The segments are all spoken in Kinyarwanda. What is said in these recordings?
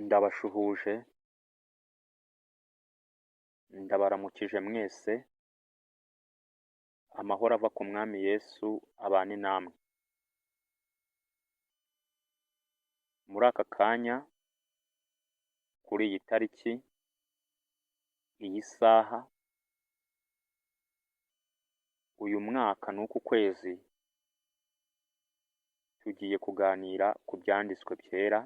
Ndabashuhuje, ndabaramukije mwese, amahoro ava ku Mwami Yesu abane namwe. Muri aka kanya, kuri iyi tariki, iyi saha, uyu mwaka n'uku kwezi, tugiye kuganira ku byanditswe byera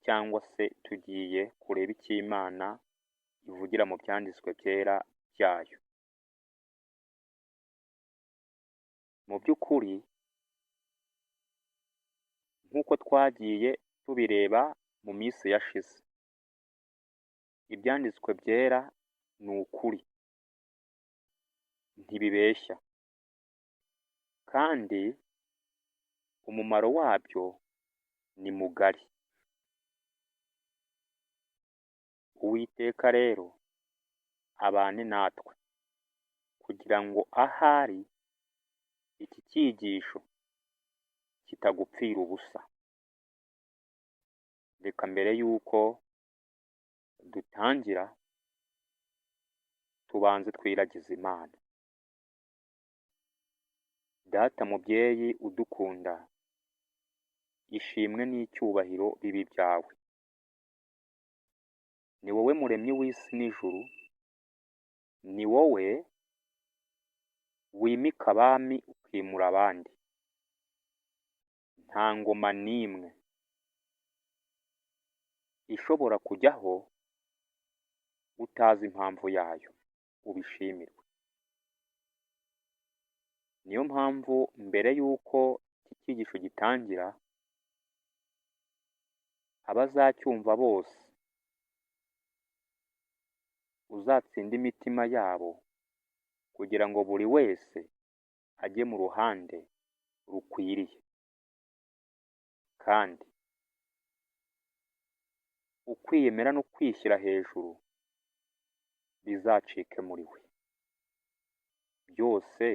cyangwa se tugiye kureba icyo Imana ivugira mu byanditswe byera byayo. Mu by'ukuri nk'uko twagiye tubireba mu minsi yashize, ibyanditswe byera ni ukuri, ntibibeshya, kandi umumaro wabyo ni mugari. Uwiteka rero abane natwe kugira ngo ahari iki cyigisho kitagupfira ubusa. Reka mbere y'uko dutangira tubanze twiragize Imana. Data mubyeyi udukunda, ishimwe n'icyubahiro bibe ibyawe. Ni wowe muremyi w'isi n'ijuru, ni wowe wimika abami ukimura abandi. Nta ngoma n'imwe ishobora kujyaho utazi impamvu yayo, ubishimirwe. Niyo mpamvu mbere y'uko iki cyigisho gitangira, abazacyumva bose uzatsinde imitima yabo kugira ngo buri wese ajye mu ruhande rukwiriye, kandi ukwiyemera no kwishyira hejuru bizacike muri we. Byose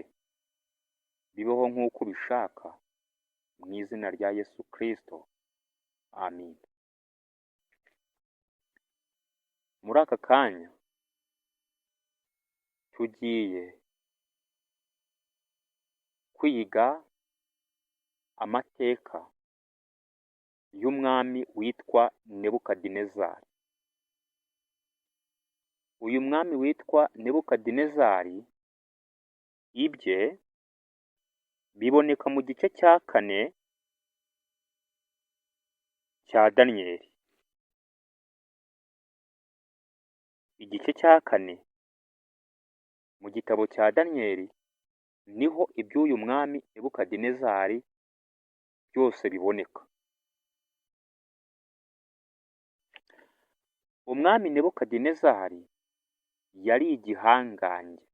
bibeho nk'uko ubishaka, mu izina rya Yesu Kristo, amin. Muri aka kanya tugiye kwiga amateka y'umwami witwa Nebukadinezari. Uyu mwami witwa Nebukadinezari, ibye biboneka mu gice cya kane cya Daniyeli. Igice cya kane mu gitabo cya Daniyeli niho iby'uyu mwami Nebukadinezari byose biboneka. Umwami Nebukadinezari yari igihangange.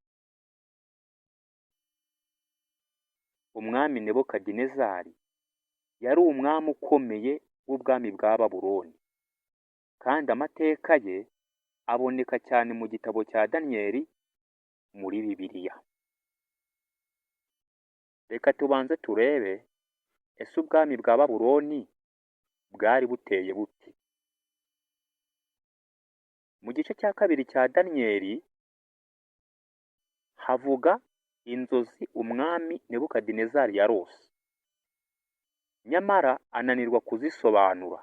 Umwami Nebukadinezari yari umwami ukomeye w'ubwami bwa Babuloni, kandi amateka ye aboneka cyane mu gitabo cya Daniyeli muri Bibiliya. Reka tubanze turebe ese ubwami bwa Babuloni bwari buteye bute? Mu gice cya kabiri cya Daniyeli havuga inzozi umwami Nebukadinezari yarose, nyamara ananirwa kuzisobanura.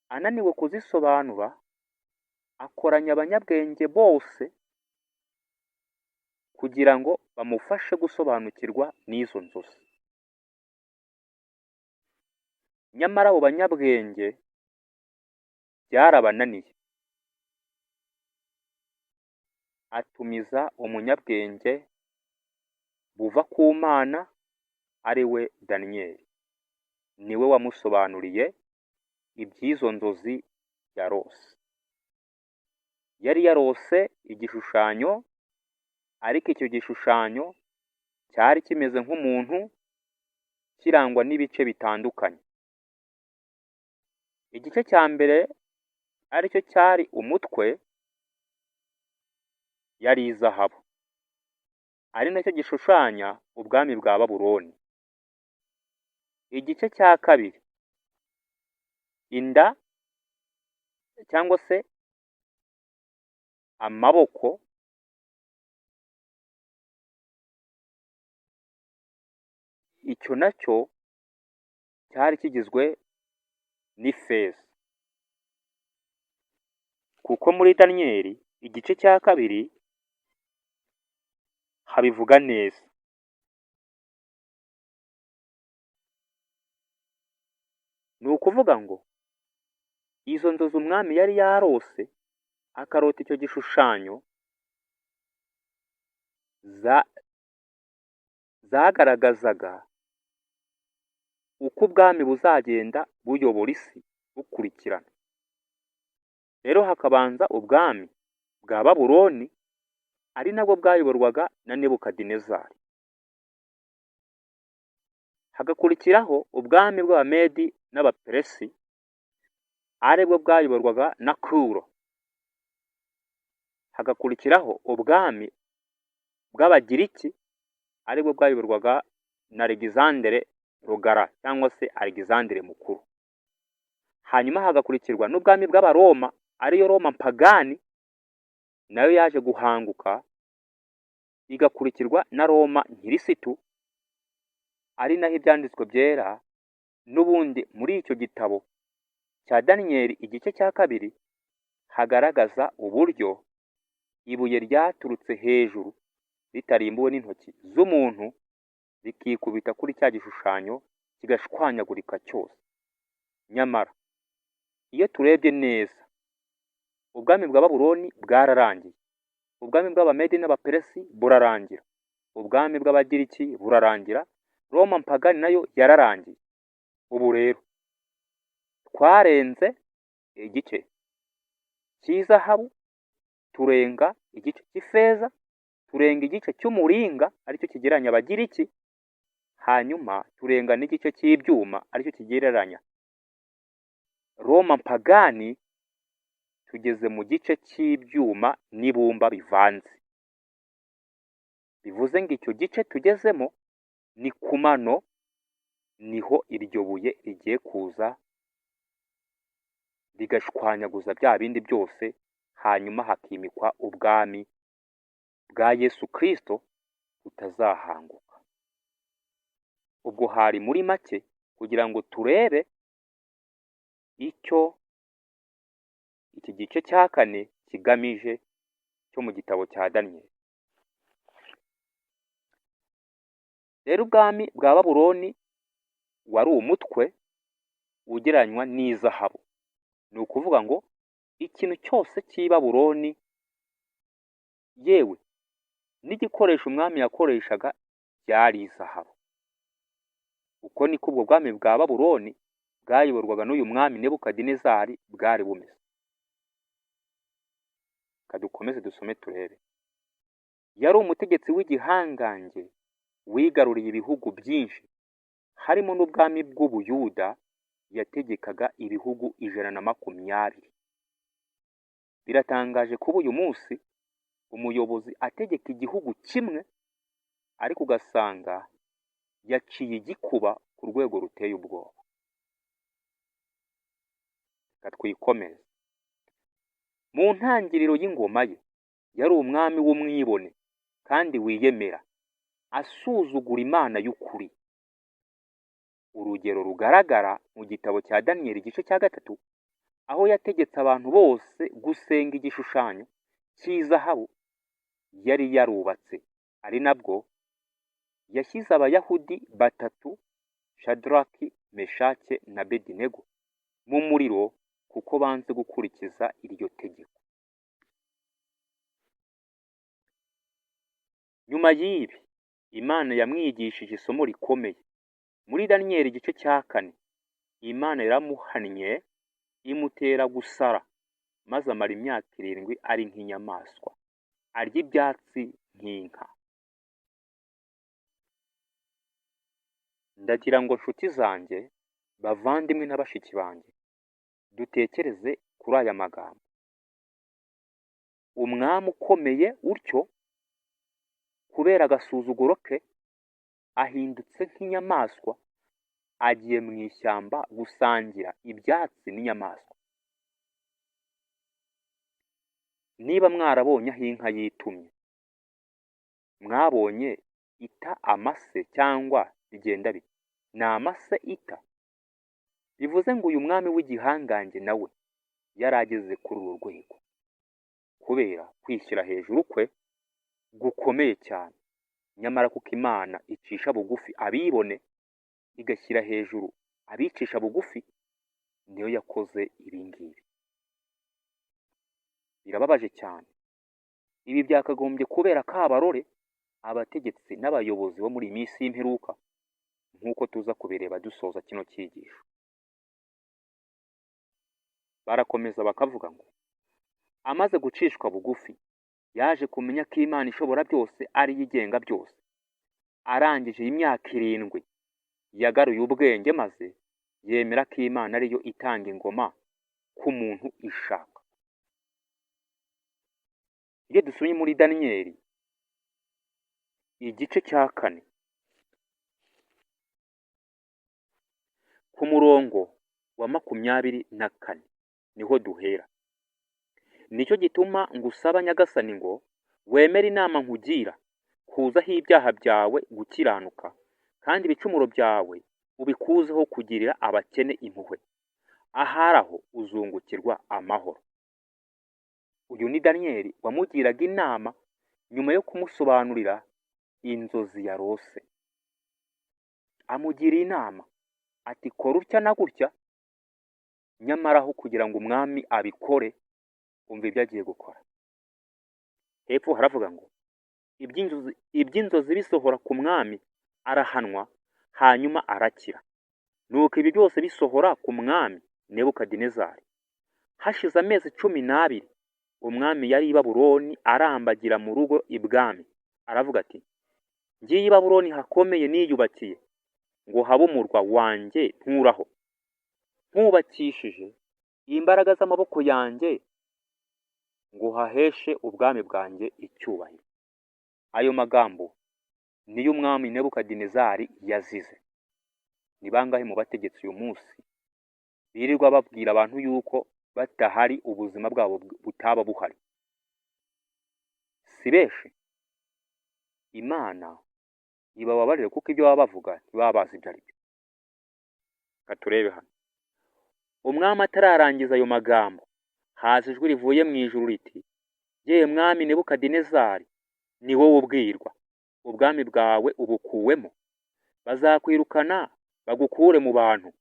Ananiwe kuzisobanura, akoranya abanyabwenge bose kugira ngo bamufashe gusobanukirwa n'izo nzozi. Nyamara abo banyabwenge byarabananiye. Atumiza umunyabwenge buva ku Mana ari we Daniyeli. Niwe wamusobanuriye iby'izo nzozi yarose. Yari yarose igishushanyo, ariko icyo gishushanyo cyari kimeze nk'umuntu, kirangwa n'ibice bitandukanye. Igice cya mbere aricyo cyari umutwe, yari izahabu, ari nacyo gishushanya ubwami bwa Babuloni. Igice cya kabiri, inda cyangwa se amaboko icyo nacyo cyari kigizwe n'ifeza, kuko muri Daniyeli igice cya kabiri habivuga neza. Ni ukuvuga ngo izo nzozi umwami yari yarose akarota icyo gishushanyo zagaragazaga uko ubwami buzagenda buyobora isi bukurikirana. Rero hakabanza ubwami bwa Babuloni, ari nabwo bwayoborwaga na Nebukadinezari. Hagakurikiraho ubwami bw'Abamedi n'Abaperesi, aribwo bwayoborwaga na Kuro. Hagakurikiraho ubwami bw'Abagiriki, aribwo bwayoborwaga na Alexandre Rugara cyangwa se Alexandre Mukuru. Hanyuma hagakurikirwa n'ubwami bw'Abaroma, ariyo Roma mpagani, nayo yaje guhanguka igakurikirwa na Roma nkirisitu, ari naho ibyanditswe byera n'ubundi muri icyo gitabo cya Daniyeli igice cya kabiri hagaragaza uburyo ibuye ryaturutse hejuru ritarimbuwe n'intoki z'umuntu rikikubita kuri cya gishushanyo kigashwanyagurika cyose. Nyamara iyo turebye neza, ubwami bwa Babuloni bwararangiye, ubwami bw'Abamedi n'Abaperesi burarangira, ubwami bw'Abagiriki burarangira, Roma mpagani nayo yararangiye. Ubu rero twarenze igice cy'izahabu, turenga igice cy'ifeza, turenga igice cy'umuringa aricyo kigereranya Abagiriki, hanyuma turenga n'igice cy'ibyuma aricyo kigereranya Roma mpagani, tugeze mu gice cy'ibyuma n'ibumba bivanze. Bivuze ngo icyo gice tugezemo ni ku mano, niho iryo buye rigiye kuza rigashwanyaguza bya bindi byose, hanyuma hakimikwa ubwami bwa Yesu Kristo butazahanguka. Ubwo hari muri make kugira ngo turebe icyo iki gice cya kane kigamije cyo mu gitabo cya Daniyeli. Rero ubwami bwa Babuloni wari umutwe ugereranywa n'izahabu. Ni ukuvuga ngo ikintu cyose cy'i Babuloni, yewe n'igikoresho umwami yakoreshaga byari izahabu. Uko niko ubwo bwami bwa Babuloni bwayoborwaga n'uyu mwami Nebukadinezari bwari bumeze. Kadukomeze dusome turebe. Yari umutegetsi w'igihangange wigaruriye ibihugu byinshi, harimo n'ubwami bw'Ubuyuda. Yategekaga ibihugu 120. Biratangaje kuba uyu munsi umuyobozi ategeka igihugu kimwe, ariko ugasanga yaciye igikuba ku rwego ruteye ubwoba. Reka twikomeze. Mu ntangiriro y'ingoma ye yari umwami w'umwibone kandi wiyemera, asuzugura Imana y'ukuri. Urugero rugaragara mu gitabo cya Daniyeli igice cya 3, aho yategetse abantu bose gusenga igishushanyo cy'izahabu yari yarubatse. Ari nabwo yashyize Abayahudi 3, Shadraki, Meshake na Abedinego, mu muriro kuko banze gukurikiza iryo tegeko. Nyuma y'ibi, Imana yamwigishije isomo rikomeye. Muri Daniyeli igice cya 4, Imana yaramuhannye imutera gusara, maze amara imyaka 7 ari nk'inyamaswa, arya ibyatsi nk'inka. Ndagira ngo nshuti zanjye, bavandimwe na bashiki banjye, dutekereze kuri aya magambo. Umwami ukomeye utyo, kubera agasuzuguro ke, ahindutse nk'inyamaswa, agiye mu ishyamba gusangira ibyatsi n'inyamaswa. Niba mwarabonye aho inka yitumye, mwabonye ita amase cyangwa bigenda bite? Ni amase ita. Bivuze ngo uyu mwami w'igihangange nawe yari ageze kuri uru rwego kubera kwishyira hejuru kwe gukomeye cyane. Nyamara kuko Imana icisha bugufi abibone, igashyira hejuru abicisha bugufi, niyo yakoze ibi ngibi. Birababaje cyane. Ibi byakagombye kubera kabarore abategetsi n'abayobozi bo muri iyi minsi y'imperuka, nk'uko tuza kubireba dusoza kino cyigisho. Barakomeza bakavuga ngo amaze gucishwa bugufi yaje kumenya ko Imana ishobora byose ari yo igenga byose. Arangije imyaka 7 yagaruye ubwenge maze yemera ko Imana ariyo itanga ingoma ku muntu ishaka. Iyo dusomye muri Daniyeli igice cya 4 ku murongo wa 24 niho duhera. Nicyo gituma ngusaba Nyagasani ngo wemere inama nkugira, kuzaho ibyaha byawe gukiranuka, kandi ibicumuro byawe ubikuzeho kugirira abakene impuhwe. Ahari aho uzungukirwa amahoro. Uyu ni Daniyeli wamugiraga inama nyuma yo kumusobanurira inzozi yarose. Amugira inama ati kora utya na gutya, nyamara aho kugira ngo umwami abikore, umva ibyo agiye gukora. Hepfo haravuga ngo iby'inzozi bisohora ku mwami arahanwa, hanyuma arakira. Nuko ibi byose bisohora ku mwami Nebukadinezari. Hashize amezi 12 umwami yari i Babuloni arambagira mu rugo ibwami, aravuga ati ngiye i Babuloni hakomeye niyubakiye, ngo habe umurwa wanjye nturaho, nkubakishije imbaraga z'amaboko yanjye, ngo haheshe ubwami bwanjye icyubahiro. Ayo magambo niyo umwami Nebukadinezari yazize. Ni bangahe mu bategetsi uyu munsi birirwa babwira abantu yuko batahari ubuzima bwabo butaba buhari? Si benshi. Imana ibababarire kuko ibyo baba bavuga ntibaba bazi ibyo ari byo. Reka turebe hano. Umwami atararangiza ayo magambo, haza ijwi rivuye mu ijuru riti yewe mwami Nebukadinezari, ni wowe ubwirwa, ubwami bwawe ubukuwemo, bazakwirukana bagukure mu bantu,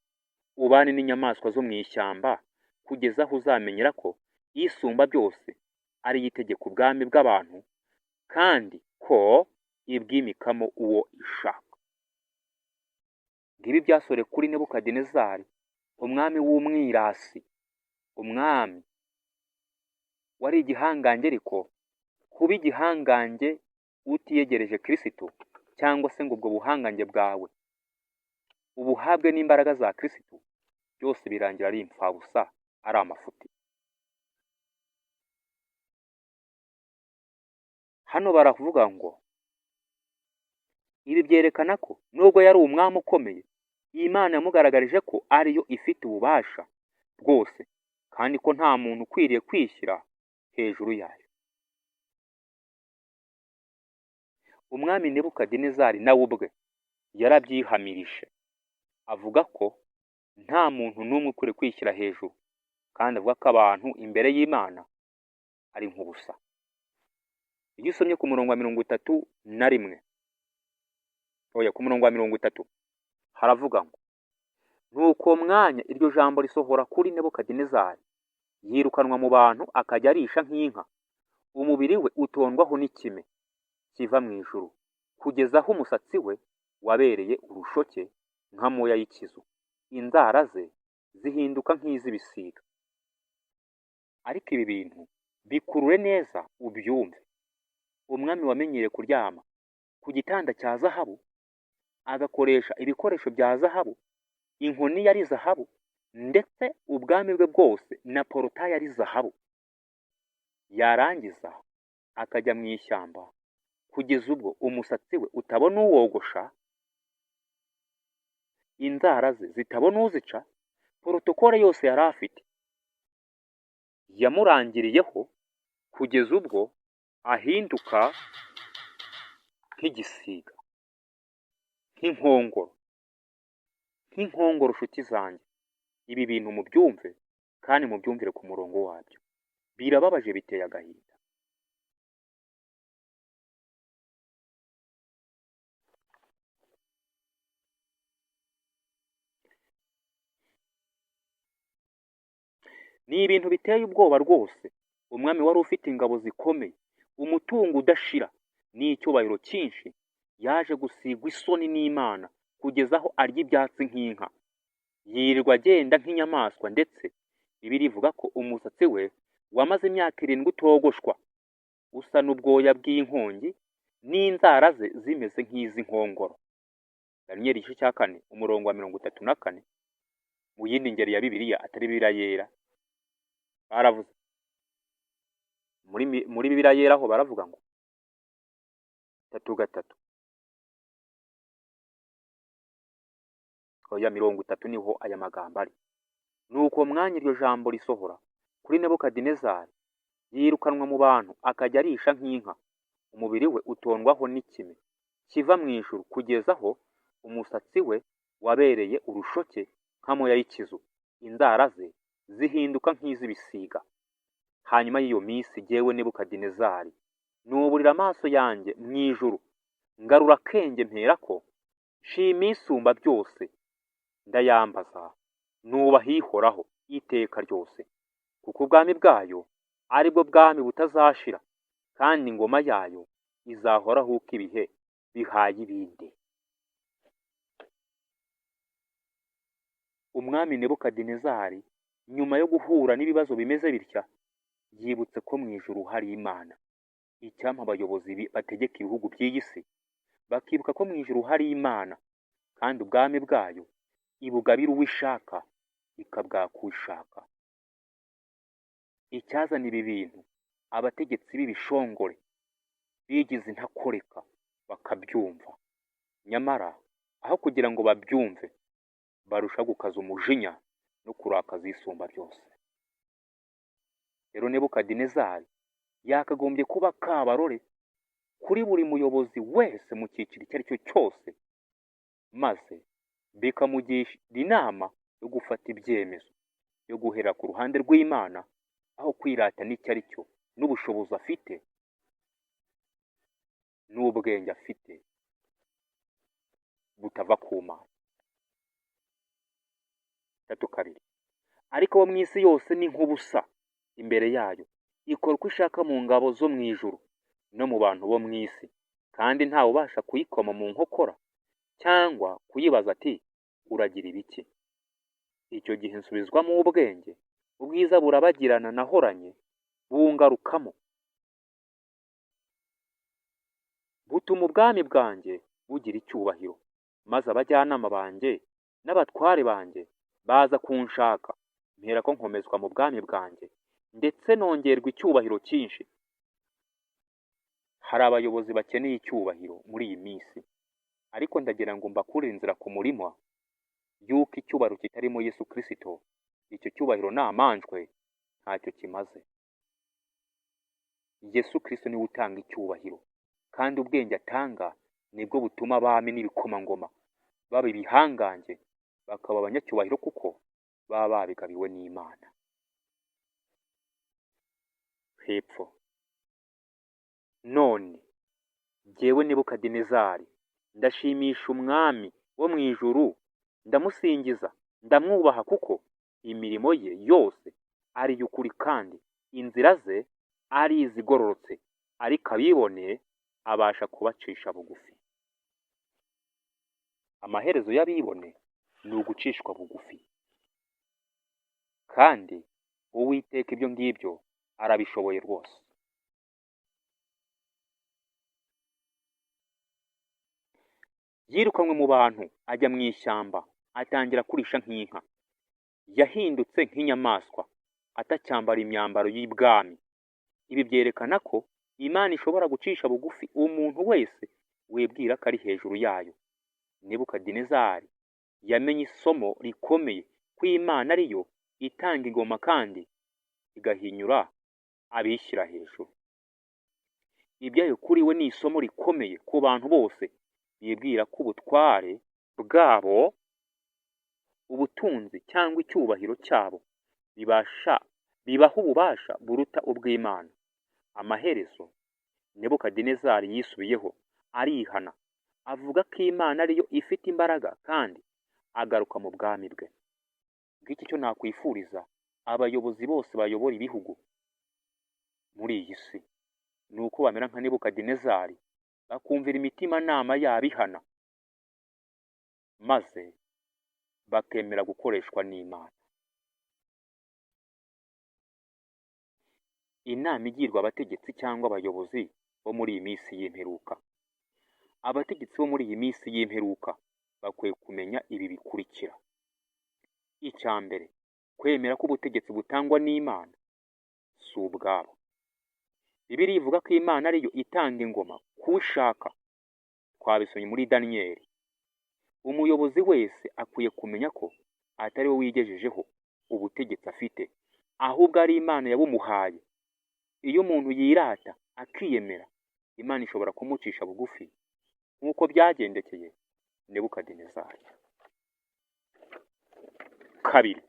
ubane n'inyamaswa zo mu ishyamba, kugeza aho uzamenyera ko Isumba byose ari yo itegeka ubwami bw'abantu, kandi ko ibwimikamo uwo ishaka. Ngibi byasore kuri Nebukadinezari, umwami w'umwirasi, umwami wari igihangange, ariko kuba igihangange utiyegereje Kristo, cyangwa se ngo ubwo buhangange bwawe ubuhabwe n'imbaraga za Kristo, byose birangira ari imfabusa, ari amafuti. Hano baravuga ngo ibi byerekana ko nubwo yari umwami ukomeye, Imana yamugaragarije ko ariyo ifite ububasha bwose, kandi ko nta muntu ukwiriye kwishyira hejuru yayo. Umwami Nebukadinezari nawe ubwe yarabyihamirije, avuga ko nta muntu n'umwe ukwiriye kwishyira hejuru, kandi avuga ko abantu imbere y'Imana ari nk'ubusa. Iyo usomye ku murongo wa 31, oya ku murongo wa 30, haravuga ngo nuko mwanya iryo jambo risohora kuri Nebukadinezari, yirukanwa mu bantu akajya arisha nk'inka, umubiri we utondwaho n'ikime kiva mu ijuru, kugeza aho umusatsi we wabereye urushoke nk'amoya y'ikizu, inzara ze zihinduka nk'iz'ibisiga. Ariko ibi bintu bikurure neza ubyumve. Umwami wamenyereye kuryama ku gitanda cya zahabu, agakoresha ibikoresho bya zahabu, inkoni yari zahabu, ndetse ubwami bwe bwose na porotayi yari zahabu, yarangiza akajya mu ishyamba kugeza ubwo umusatsi we utabona uwogosha, inzara ze zitabona uzica, protokole yose yari afite yamurangiriyeho kugeza ubwo ahinduka nk'igisiga, nk'inkongoro, nk'inkongoro. Nshuti zanjye, ibi bintu mubyumve kandi mubyumvire ku murongo wabyo. Birababaje, biteye agahinda. Ni ibintu biteye ubwoba rwose. Umwami wari ufite ingabo zikomeye, umutungo udashira n'icyubahiro cyinshi, yaje gusigwa isoni n'Imana kugeza aho arya ibyatsi nk'inka, yirirwa agenda nk'inyamaswa. Ndetse Bibiliya ivuga ko umusatsi we wamaze imyaka 7 utogoshwa, usa n'ubwoya bw'inkongi, n'inzara ze zimeze nk'iz'inkongoro. Daniyeli igice cya 4 umurongo wa 34. Mu yindi ngeri ya Bibiliya atari Bibiliya yera baravuze, muri Bibiliya yera ho baravuga ngo 3:3, oya 30 niho aya magambo ari. Nuko mwanya iryo jambo risohora kuri Nebukadinezari, yirukanwa mu bantu akajya arisha nk'inka, umubiri we utondwaho n'ikime kiva mu ijuru, kugeza aho umusatsi we wabereye urushoke nk'amoya y'ikizu, inzara ze zihinduka nk'iz'ibisiga. Hanyuma y'iyo minsi jyewe Nebukadinezari nuburira amaso yanjye mu ijuru, ngarura akenge, mperako nshima Isumba byose, ndayambaza, nubaha Ihoraho iteka ryose, kuko ubwami bwayo ari bwo bwami butazashira, kandi ingoma yayo izahoraho uko ibihe bihaye ibindi. Umwami Nebukadinezari nyuma yo guhura n'ibibazo bimeze bitya, yibutse ko mu ijuru hari Imana. Icyampa abayobozi bategeka ibihugu by'iyi si bakibuka ko mu ijuru hari Imana, kandi ubwami bwayo ibugabira uwo ishaka, ikabwaka uwo ishaka. Icyazana ibi bintu, abategetsi b'ibishongore bigize intakoreka bakabyumva, nyamara aho kugira ngo babyumve barusha gukaza umujinya no kurakaza Isumba byose. Rero Nebukadinezari yakagombye kuba kabarore kuri buri muyobozi wese mu cyiciro icyo ari cyo cyose, maze bikamugira inama yo gufata ibyemezo yo guhera ku ruhande rw'Imana, aho kwirata n'icyo ari cyo n'ubushobozi afite n'ubwenge afite butava ku Mana. 3:2. Ariko bo mu isi yose ni nk'ubusa imbere yayo, ikora uko ishaka mu ngabo zo mu ijuru no mu bantu bo mu isi, kandi ntawe ubasha kuyikoma mu nkokora cyangwa kuyibaza ati uragira ibiki. Icyo gihe nsubizwamo ubwenge, ubwiza burabagirana nahoranye bungarukamo, butuma ubwami bwanjye bugira icyubahiro, maze abajyanama banjye n'abatware banjye baza kunshaka, mperako nkomezwa mu bwami bwanjye, ndetse nongerwa icyubahiro cyinshi. Hari abayobozi bakeneye icyubahiro muri iyi minsi, ariko ndagira ngo mbakurire inzira ku murima y'uko icyubahiro kitarimo Yesu Kristo, icyo cyubahiro namanjwe ntacyo kimaze. Yesu Kristo niwe utanga icyubahiro, kandi ubwenge atanga nibwo butuma abami n'ibikomangoma baba ibihangange, bakaba abanyacyubahiro kuko baba babigabiwe n'Imana. Hepfo. None jyewe Nebukadinezari ndashimisha Umwami wo mu ijuru, ndamusingiza, ndamwubaha, kuko imirimo ye yose ari iy'ukuri kandi inzira ze ari izigororotse, ariko abibone abasha kubacisha bugufi. Amaherezo y'abibone ni ugucishwa bugufi, kandi Uwiteka ibyo ngibyo arabishoboye rwose. Yirukanwe mu bantu ajya mu ishyamba, atangira kurisha nk'inka. Yahindutse nk'inyamaswa, atacyambara imyambaro y'ibwami. Ibi byerekana ko Imana ishobora gucisha bugufi umuntu wese wibwira ko ari hejuru yayo. Nebukadinezari Yamenye isomo rikomeye ko Imana ariyo itanga ingoma kandi igahinyura abishyira hejuru. Ibyayo kuri we ni isomo rikomeye ku bantu bose bibwira ko ubutware bwabo, ubutunzi cyangwa icyubahiro cyabo bibaha ububasha buruta ubw'Imana. Amaherezo Nebukadinezari yisubiyeho arihana, avuga ko Imana ariyo ifite imbaraga kandi agaruka mu bwami bwe. Ngiki cyo nakwifuriza abayobozi bose bayobora ibihugu muri iyi si, ni uko bamera nka Nebukadinezari, bakumvira imitimanama yabo ihana, maze bakemera gukoreshwa n'Imana. Inama igirwa abategetsi cyangwa abayobozi bo muri iyi minsi y'imperuka. Abategetsi bo muri iyi minsi y'imperuka bakwiye kumenya ibi bikurikira. Icya mbere, kwemera ko ubutegetsi butangwa n'Imana si ubwabo. Bibiliya ivuga ko Imana ariyo itanga ingoma ku ushaka. Twabisomye muri Daniyeli. Umuyobozi wese akwiye kumenya ko atari we wigejejeho ubutegetsi afite, ahubwo ari Imana yabumuhaye. Iyo umuntu yirata akiyemera, Imana ishobora kumucisha bugufi nk'uko byagendekeye Nebukadinezari. Kabiri,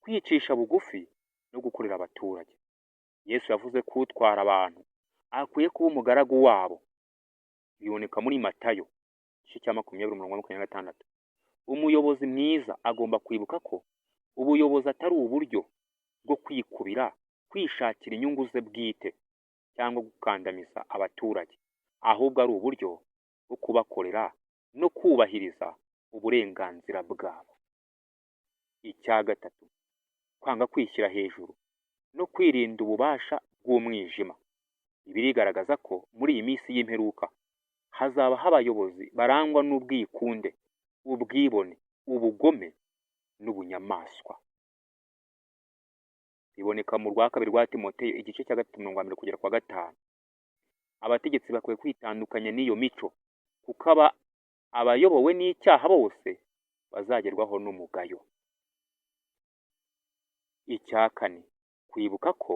kwicisha bugufi no gukorera abaturage. Yesu yavuze ko utwara abantu akwiye kuba umugaragu wabo. Biboneka muri Matayo igice cya 20:26. Umuyobozi mwiza agomba kwibuka ko ubuyobozi atari uburyo bwo kwikubira, kwishakira inyungu ze bwite cyangwa gukandamiza abaturage, ahubwo ari uburyo bwo kubakorera no kubahiriza uburenganzira bwabo. Icya gatatu, kwanga kwishyira hejuru no kwirinda ububasha bw'umwijima. Bibiliya igaragaza ko muri iyi minsi y'imperuka hazabaho abayobozi barangwa n'ubwikunde, ubwibone, ubugome n'ubunyamaswa. Biboneka mu rwa kabiri rwa Timoteyo igice cya 3:1 kugera kwa 5. Abategetsi bakwiye kwitandukanya n'iyo mico, kuko abayobowe n'icyaha bose bazagerwaho n'umugayo. Icya kane, kwibuka ko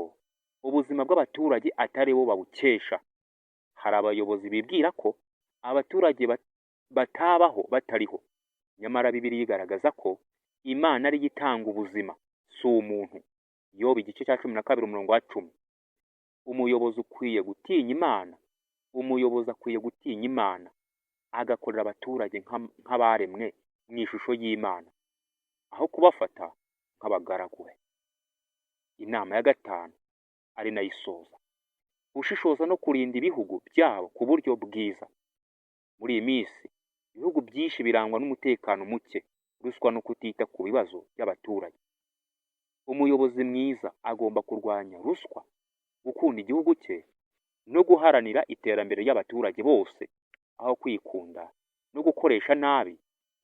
ubuzima bw'abaturage atari bo babukesha. Hari abayobozi bibwira ko abaturage batabaho batariho, nyamara Bibiliya igaragaza ko Imana ariyo itanga ubuzima, si umuntu. Yobu igice cya 12:10. Umuyobozi ukwiye gutinya Imana, umuyobozi akwiye gutinya Imana, agakorera abaturage nk'abaremwe mu ishusho y'Imana, aho kubafata nk'abagaragu be. Inama ya gatanu ari nayo isoza, gushishoza no kurinda ibihugu byabo ku buryo bwiza. Muri iyi minsi ibihugu byinshi birangwa n'umutekano muke, ruswa no kutita ku bibazo by'abaturage. Umuyobozi mwiza agomba kurwanya ruswa, gukunda igihugu cye no guharanira iterambere ry'abaturage bose, aho kwikunda no gukoresha nabi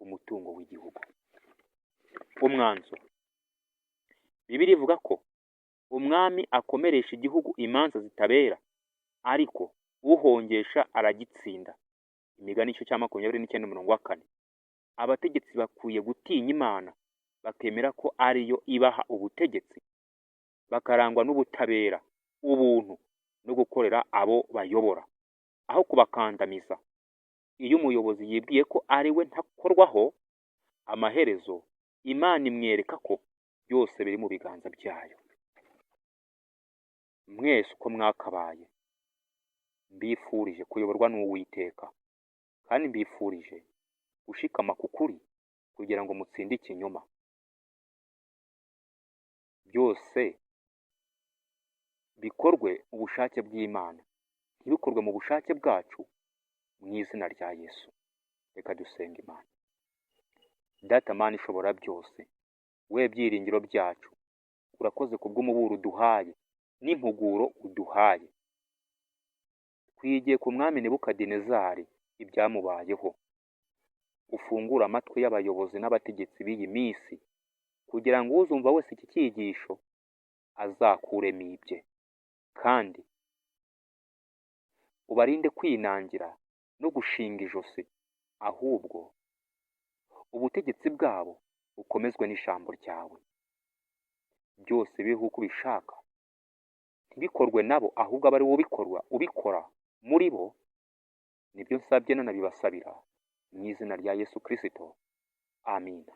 umutungo w'igihugu. Umwanzuro. Bibiliya ivuga ko umwami akomeresha igihugu imanza zitabera, ariko uhongesha aragitsinda. Imigani igice cya 29:4. Abategetsi bakwiye gutinya Imana, bakemera ko ariyo ibaha ubutegetsi, bakarangwa n'ubutabera, ubuntu no gukorera abo bayobora, aho kubakandamiza. Iyo umuyobozi yibwiye ko ari we ntakorwaho, amaherezo Imana imwereka ko byose biri mu biganza byayo. Mwese uko mwakabaye, mbifurije kuyoborwa n'Uwiteka, kandi mbifurije gushikama ku kuri kugira ngo mutsinde ikinyoma. Byose bikorwe mu bushake bw'Imana, ntibikorwe mu bushake bwacu, mu izina rya Yesu. Reka dusenga Imana. Data Mana ishobora byose, we byiringiro byacu, urakoze kubw'umuburo uduhaye n'impuguro uduhaye. Twigiye ku mwami Nebukadinezari ibyamubayeho. Ufungure amatwi y'abayobozi n'abategetsi b'iyi minsi, kugira ngo uzumva wese iki cyigisho azakuremo ibye, kandi Ubarinde kwinangira no gushinga ijosi, ahubwo ubutegetsi bwabo bukomezwe n'ijambo ryawe. Byose bibeho uko ubishaka, ntibikorwe nabo, ahubwo abe ari wowe ubikorwa ubikora muri bo. Nibyo nsabye nanabibasabira mu izina rya Yesu Kristo, amina.